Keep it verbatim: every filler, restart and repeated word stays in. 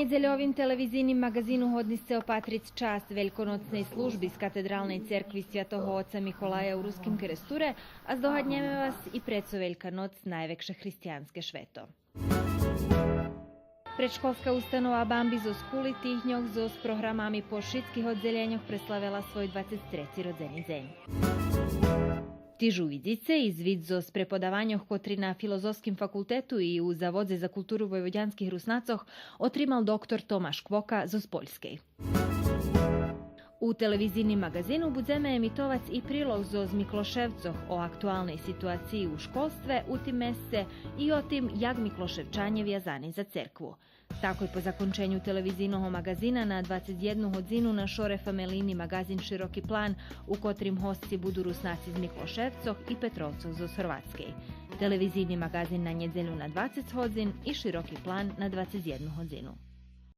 Недзельовим телевизийним маґазину годни сце опатриц часц вельконоцней служби з катедралней церкви Святого Оца Миколая у Руским Керестуре, а здогаднєме вас и прецо Велька ноц найвекше християнске швето. Предшколска установа Бамби зоз Кули тих дньох зоз програмами по шицких оддзелєньох преславела свой двацец треци родзени дзень. Тиж увидзице и звит зоз преподаваньох котри на Филозофским факултету и у Заводзе за културу войводянских Руснацох отримал доктор Томаш Квока зоз Польскей. У телевизийним маґазину будземе емитовац и прилог зоз Миклошевцох о актуалней ситуациї у школстве у тим месце и о тим як Миклошевчанє вязани за церкву. Такой по законченю телевизийного маґазина на двацец єдну годзину нашо рефамелийни маґазин Широки план, у котрим госци буду Руснаци з Миклошевцох и Петровцох зоз Горватскей. Телевизийни маґазин на нєдзелю на двацец годзин и Широки план на двацец єдну годзину.